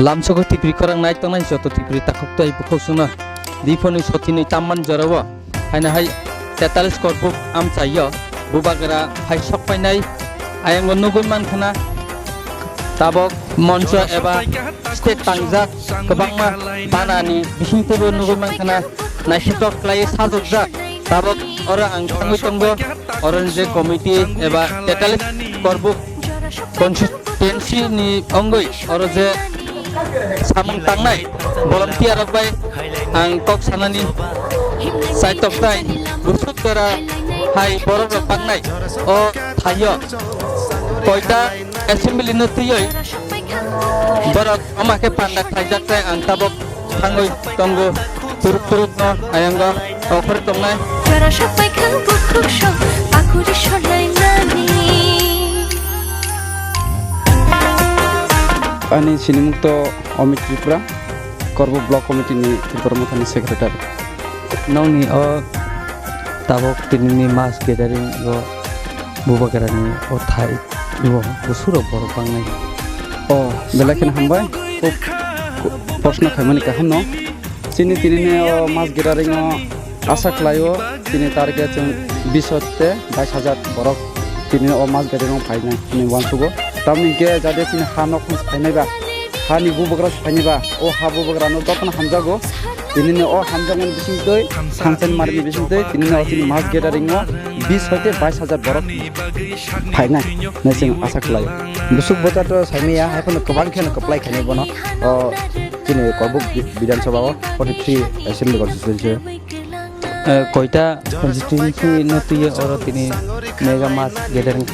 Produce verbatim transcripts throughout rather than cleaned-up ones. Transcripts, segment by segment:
Lamsogo Tipri khorang nai tongnai joto Tipri takhuk tei bukhuk songno diphoni sotinwi tamman jorao. Haino hai tetalis korbuk amchaio bubagra phai sok painai. Ayango nugwi mankhana tabok moncho eba stage tangjak kwbangma banani bisingtwibo nugwi mankhana naisingtok khlaiwi sajokjak. Tabok oro ang thangwi tongo, oro je committee eba tetalis korbuk constituency ni ongwi oro je samung tangnai volunteer rok bai ang kok sanani chaitok tai busuk dora hai borok rok pangnai o thaio koita assembly no twiwi borok ama khe panda khlaijak tai ang tabok thangwi tongo turuk turuk no ayang o okhor tongnai. Jora sok pai kha bukhuk sok akuri sonai nani. Ani sinimung to Amit Tripura, Korbo Block Committee ni Tripura Mothani Secretary. Nongni o tabok tinini mass gathering o bubagrani o thai o busurok borok bangnai. O belai kheno hambai, kok proshno khaimani kaham no. Chini tinini o mass gathering o asa khlaio, tini target chwng bis hote bais hajar borok tini o mass gathering o phainai hinwi uansugo. Tamni hwnkhe jade chini ha nok phano phainai ba, hani bubagra phainai ba, o ha bubagra no jotono hamjago. Tinini o hamjakmani bisingtwi, thansa ni mari ni bisingtwi, tinini o chini mass gathering o bis hote bais hajar borok phainai hinwi chwng asa khlaio. Busuk bocha to saimaya, hai phano kwbang kheno kwplai khainai bono. O chini Korbuk Bi-, Bidhan Sabha o forty three Assembly Constituency. Eh, koita constituency no twiwi oro tini mega mass gathering.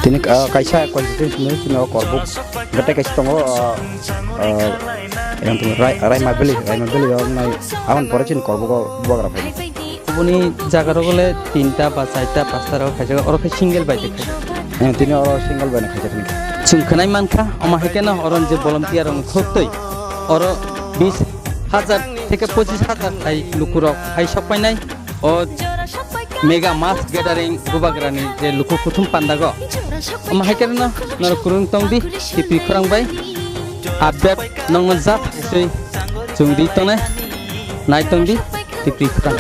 Tini, ah, kaisa constituency no tini o Korbuk, bete kaisa tongo, ah, ah, yang tongo Rai-, Raima Valley, Raima Valley o nai, aboni pore chini Korbuk o bubagra phai. Oboni jaga rogo le tinta ba charta pasta rogo khaijak, oro khe single bai de khaijak. Eh, tini oro single bai no khaijak ni. Chwng khwnai mankha, omo hai kheno oro je volunteer rok khuk twi, oro bis hajar theke pochis hajar hai lukurok hai sok painai. O mega mass gathering bubagrani je luku kuthum pandago. Omo hai kheno norok kwrwng tong di, Tipri khorang bai update nongno jat hai swi chwng di tongnai. Nai tong di, Tipri khorang.